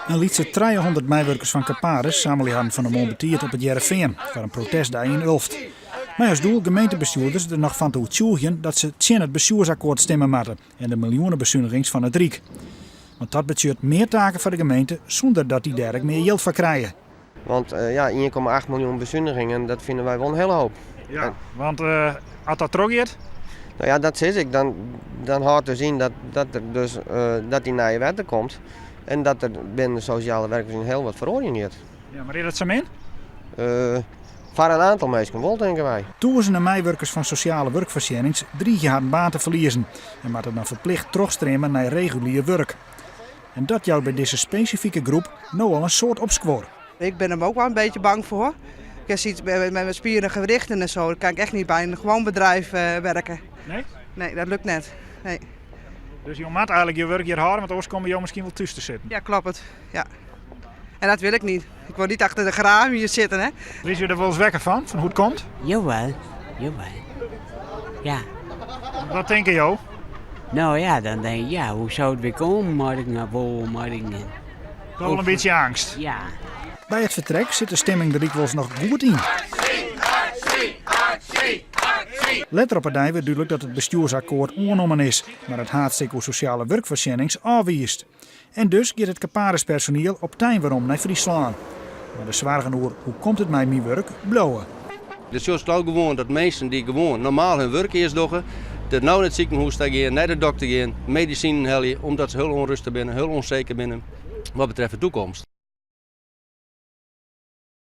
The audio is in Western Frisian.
In lytse 300 meiwurkers fan Caparis sammelje harren fan 'e moarn betiid op It Hearrenfean foar in protestdei yn Ulft. Mei as doel gemeentebestjoerders der noch fan te oertsjûgjen dat se tsjin it bestjoersakkoart stimme moatte en de miljoenebesunigings fan it Ryk. Want dat betsjut mear taken foar de gemeente sûnder dat dy dêr ek mear jild foar krije. Want ja, 1,8 miljoen besunigingen, dat fine wy wol in hiele hoop. Ja, want as dat trochgiet? No ja, dat sis ik. Dan, dan hâldt dus yn dat, dat, der dus, dat dy nije wet der komt en dat der binnen de sosjale werkvoorziening hiel wat feroarjen giet. Ja, mar is dat sa min? Foar in oantal minsken wol, tinke wy. Tûzenen meiwurkers fan sosjale wurkfoarsjennings driigje harren baan te ferliezen en moatte dan ferplicht trochstreame nei regulier wurk. En dat jout by dizze spesifike groep no al in soad opskuor. Ik ben er ook wel een beetje bang voor. Je ziet met mijn spieren gewrichten en zo, dan kan ik echt niet bij een gewoon bedrijf werken. Nee? Nee, dat lukt net. Nee. Dus jo moatte eigenlik jo wurk hjir hâlde, want oars komme jo miskien wol thús te sitten. Ja, kloppet. Ja. En dat wil ik niet. Ik wil niet achter de geranium hier zitten. Hè. Lizze jo der wolris wekker fan, fan hoe't it komt? Jawel, jawel. Ja. Wat tinke jo? No ja, dan denk ik, ja, hoe soe it wer komme? Moat ik no wol, moat ik net? Toch wol in bytsje eangst? Ja. By it fertrek sit de stimming der lykwols noch goed yn. Letter op 'e dei wurdt dúdlik dat it bestjoersakkoart oannommen is, mar it haadstik oer sosjale wurkfoarsjennings ôfwiisd. En dus giet it Caparispersoniel op tein werom nei Fryslân. Mar de soargen oer hoe komt it mei myn wurk bliuwe. Dus sjochst no gewoan dat minsken dy't gewoan normaal hun wurk earst dogge, der no nei it sikehûs ta gean, nei de dokter gean, medisinen helje, omdat se hiel ûnrêstich binne, hiel ûnseker binne wat betreft de toekomst.